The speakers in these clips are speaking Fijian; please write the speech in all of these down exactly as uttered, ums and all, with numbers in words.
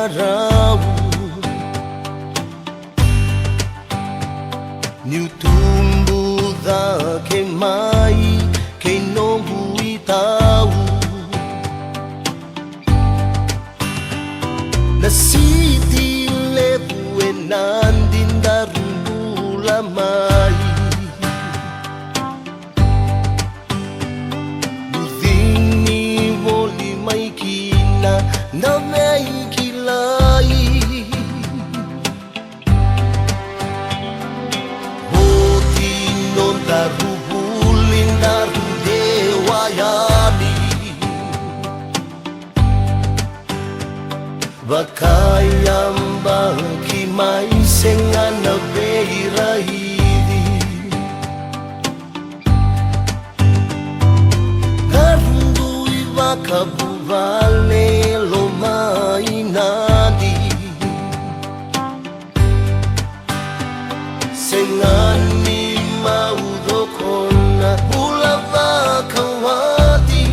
Rau niu tubu cake mai kei noqu itau. Na siti levu e Nadi daru bula mai. Bucini voli mai kina na veikilai. Oti nodaru vuli daru dewa yani. Vakayabaki mai sega na veiraici. Daru dui vakavuvale e loma i Nadi. Sega ni mau cokona bula vakawati.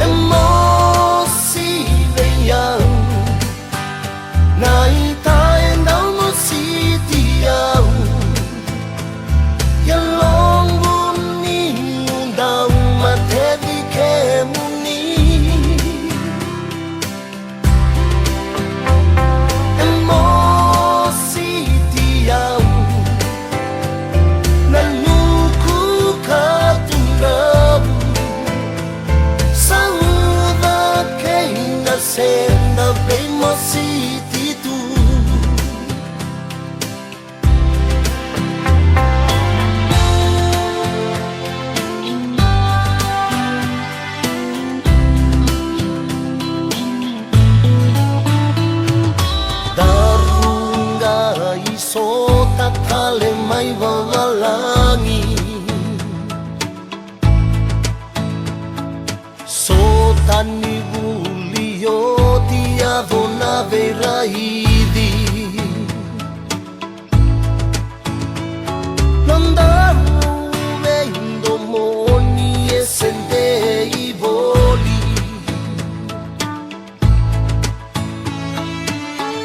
E mosi vei au na ita e dau mositi au. Ia loqu niu dau mateci kemuni. E mositi au na nuku katudrau. Sa uca kei na seda veimositi tu. Daru qai sota tale mai vavalagi. Sota ni vuli oti, yaco na veiraici. Nodaru veidomoni e se dei voli.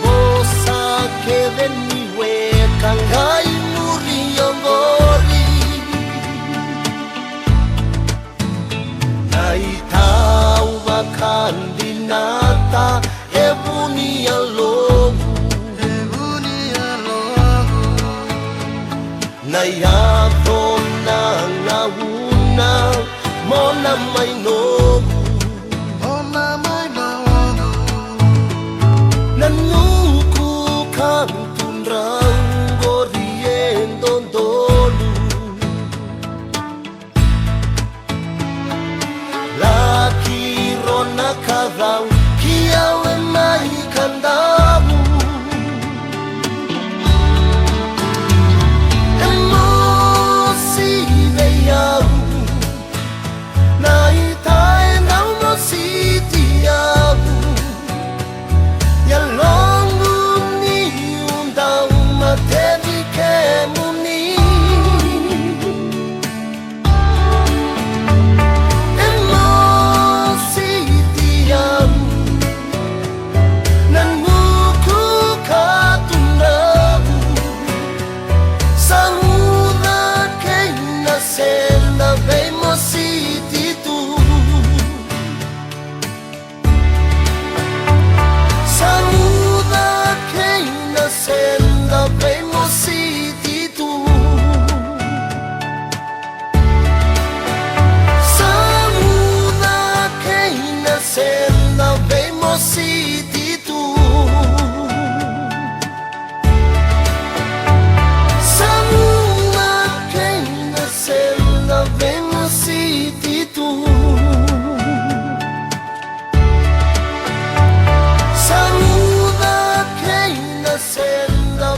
Vosa kece ni weka qai muri oqori. Na itau vakadinata e vu ni yaloqu. E vu ni yaloqu. Na yaco na gauna mo na mai noqu. Mo na mai noqu. Na nuku katudrau qori e dodonu. Laki rona ka cau ki au e mai ka damu. E mosi vei au na ita e dau mositi au. Ia loqu niu dau mateci kemuni. E mositi au na nuku katudrau. Sa uca kei na seda veimositi tu. Sa uca kei na seda veimositi tu. Sa uca kei na seda veimositi tu. Sa uca kei na seda veimositi tu. Sa uca kei na seda